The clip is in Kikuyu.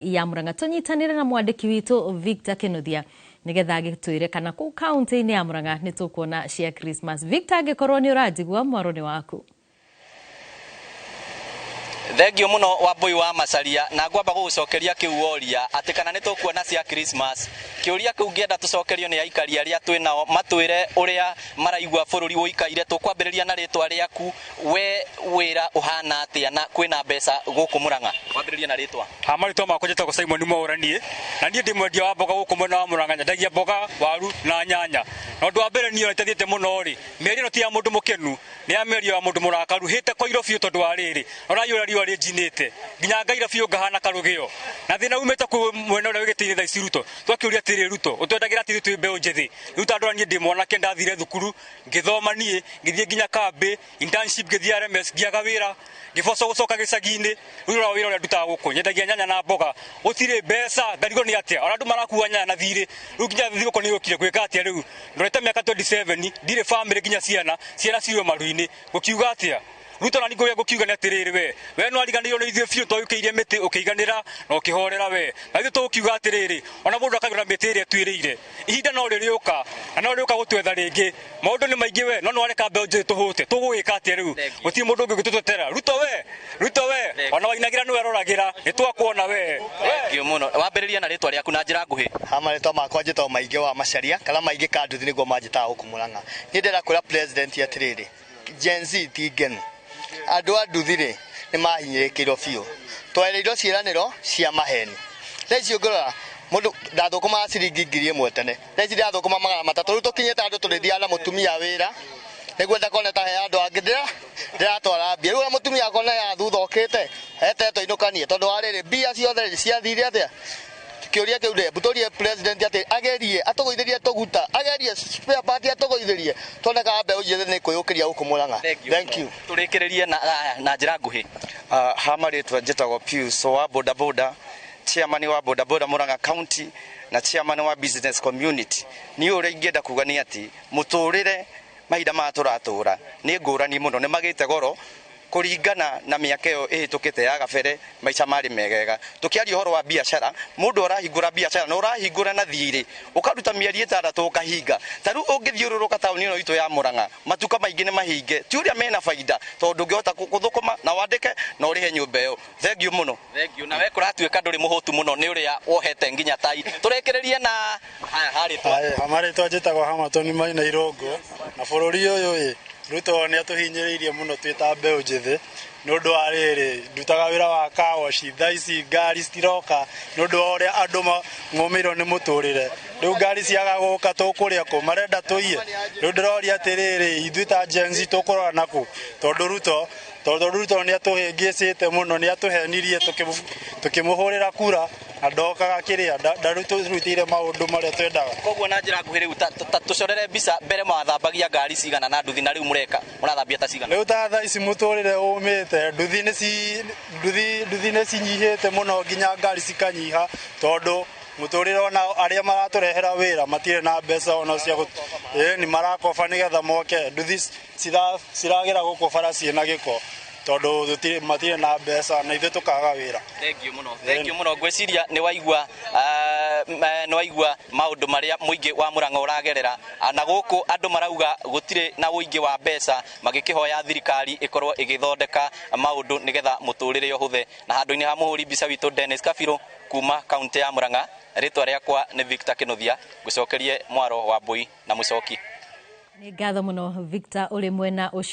Ya Murang'a. Tũnyitanĩre na mwandĩki witũ Victor Kinuthia nĩgetha agĩtwĩre kana kũu kaunti-inĩ ya Murang'a nĩ tũkuona cia Christmas. Victor, angĩkorwo nĩ ũranjigua, mwaro nĩ waku. Thengio muno, Wambui wa Macaria, na ngwamba gũgũcokeria kĩu woria atĩ kana nĩ tũkuona cia Christmas. Kĩũria kĩu ngĩenda tũcokerio nĩ aikari arĩa twĩ nao, matwĩre ũrĩa maraigua bũrũri ũikaire. Tũkwambĩrĩria na rĩtwa rĩaku. We wĩra ũhana atĩa na kwĩna mbeca gũkũ Mũrang'a? Wambĩrĩria na rĩtwa. Ha, marĩtwa makwa njĩtagwo Simon Mwaũraniĩ, na niĩ ndĩ mwendia wa mboga gũkũ mwena wa Mũrang'a. Nyendagia mboga, waru na nyanya. Na ũndũ wa mbere niĩ ona itathĩte mũno rĩ, mĩario ĩno ti ya mũndũ mũkenu, nĩ ya mĩario ya mũndũ mũrakaru hĩte koiro biũ, tondũ wa rĩrĩ ũraiũra riũa rĩnjinĩte nginya ngaira biũ ngahana karũgĩo, na thĩna umĩte kũ mwena ũrĩa wĩ gĩtĩ-inĩ thaa ici, Ruto. Twakĩũria atĩrĩ, Ruto, ũtwendagĩra atĩ ithuĩ twĩ mbeũ njĩthĩ? Rĩu ta ndora niĩ ndĩ mwanake, ndathire thukuru ngĩthoma, niĩ ngĩthiĩ nginya kambĩ internship, ngĩthiĩ RMS, ngĩaga wĩra, ngĩboco gũcoka gĩcagi-inĩ. Rĩu rora wĩra ũrĩa ndutaga gũkũ, nyendagia nyanya na mboga, gũtirĩ mbeca. Ngarigwo nĩ atĩa ona andũ marakua nyanya na thirĩ. Rĩu nginya thigũkũ nĩ yũkire, gwĩka atĩa? Rĩu ndorete mĩaka 27, ndirĩ famĩlĩ, nginya ciana cirwe maru-inĩ. Gũkiuga atĩa, Ruto? Na ningĩ ngũkiuga nĩ atĩrĩrĩ, we no ariganĩirwo nĩ ithuĩ biũ. Twagĩũkĩirie mĩtĩ ũkĩiganĩra na ũkĩhorera we, na ithuĩ tũgũkiuga atĩrĩrĩ, ona mũndũ akagĩra mĩtĩ ĩrĩa ĩtuĩrĩire, ihinda no rĩrĩũka na no rĩũka gũtwetha rĩngĩ. Maũndũ nĩ maingĩ we, no nĩwareka mbeũ njĩthĩ tũhũte. Tũgũgĩka atĩa rĩu? Gũtirĩ mũndũ ũngĩ ũngĩtũtetera. Ruto, we Ruto, we ona wainagĩra nĩwe aroragĩra, nĩ twakuona we. Thengio mũno. Wambĩrĩria na rĩtwa rĩaku na njĩra nguhĩ. Ha, marĩtwa makwa njĩtagwo Maingĩ wa Macaria kana Maingĩ Kanduthi nĩguo manjĩtaga gũkũ Mũrang'a. Niĩ ndĩrenda kwĩra president atĩrĩrĩ, Gen Z ti ngenu. Andũ a nduthi rĩ, nĩ mahinyĩrĩkĩirwo biũ, twerĩirwo ciĩranĩro cia maheni. Thaa ici ũngĩrora, mũndũ ndathũkũmaga ciringi 1000 tene, thaa ici ndĩrathũkũma 300. Rĩu tũkinyĩte andũ tũrĩthiaga na mũtumia wĩra nĩguo ndakone ta he andũ angĩ ndĩratwara mbia. Rĩu ona mũtumia akona ya thutha okĩte etetwo inũkanie, tondũ wa rĩrĩ, mbia ciothe rĩ, ciathire atĩa? Kĩũria kĩu ndĩ president atĩ agerie atũgũithĩrie tũguta, agerie spare part atũgũithĩrie, tuone kana mbeũ njĩthĩ nĩ kwĩyũkĩria gũkũ Mũrang'a. Thank you. Tũrĩkĩrĩrie na njĩra nguhĩ. Ha, marĩtwa njĩtagwo Pius wa boda boda, chairman wa boda boda Murang'a County na chairman wa business community. Niĩ ũrĩa ingĩenda kuga nĩ atĩ mũtũrĩre mahinda maya tũratũra nĩ ngũrani mũno, nĩ magĩte goro kũringana na mĩaka ĩyo ĩhĩtũkĩte ya gabere. Maica marĩ megega. Tũkĩaria ũhoro wa biacara, mũndũ arahingũra biacara na ũrahingũra na thirĩ, ũkaruta mĩeri 6 ũkahinga. Ta rĩu ũngĩthiũrũrũka taũni ĩno itũ ya Murang'a, matuka maingĩ nĩ mahinge, ti ũrĩa mena baida, tondũ ndũngĩhota gũthũkũma na wandĩke na ũrĩhe nyũmba ĩyo. Thengio mũno. Thengio. Na we kũratuĩka ndũrĩ mũhũtu mũno nĩ ũrĩa wohete nginya tai. Tũrĩkĩrĩrie na haya, harĩtwa. Haya, marĩtwa njĩtagwo Hamatoni Maina Irũngũ, na bũrũri ũyũ ĩ, Ruto nĩ atũhinyĩrĩirie mũno twĩ ta mbeũ njĩthĩ, nĩ ũndũ wa rĩrĩ, ndutaga wĩra wa car wash. Thaa ici ngari citiroka nĩ ũndũ wa ũrĩa andũ ng'ũmĩirwo nĩ mũtũrĩre. Rĩu ngari ciaga gũka, tũkũrĩa kũ? Marenda tũiye. Rĩu ndĩroria atĩrĩrĩ, ithuĩ ta Gen Z tũkũrora nakũ? Tondũ Ruto nĩ atũhĩngĩcĩte mũno, nĩ atũhenirie tũkĩmũhũrĩra kura, na ndokaga kĩrĩa ndarutĩire maũndũ marĩa twendaga. Koguo na njĩra nguhĩ rĩu, ta tũcorere mbica, mbere mwathambagia ngari cigana na nduthi, na rĩu mũreka mũrathambia ta cigana? Rĩu ta thaa ici mũtũrĩre ũmĩte, nduthi nĩ cinyihĩte mũno, nginya ngari cikanyiha, tondũ mũtũrĩre ona arĩa maratũrehera wĩra matirĩ na mbeca ona cia nĩ marakoba nĩgetha moke. Nduthi ciragĩra gũkũ bara ciĩna gĩko, tondũ matirĩ na mbeca, na ithuĩ tũkaga wĩra. Thengio mũno, thengio mũno. Ngwĩciria nĩ waigua maũndũ marĩa mũingĩ wa Mũrang'a ũragerera. Na gũkũ andũ marauga gũtirĩ na ũingĩ wa mbeca, magĩkĩhoya thirikari ĩkorwo ĩgĩthondeka maũndũ nĩgetha mũtũrĩre ũhũthe. Na handũ-inĩ ha mũhũri mbica witũ Dennis Kabirũ kuma kaunti ya Mũrang'a, rĩtwa rĩakwa nĩ Victor Kĩnuthia. Ngũcokerie mwaro wa Mbui na Mũcoki. Nĩ ngatho mũno, Victor, ũrĩ mwena ũcio.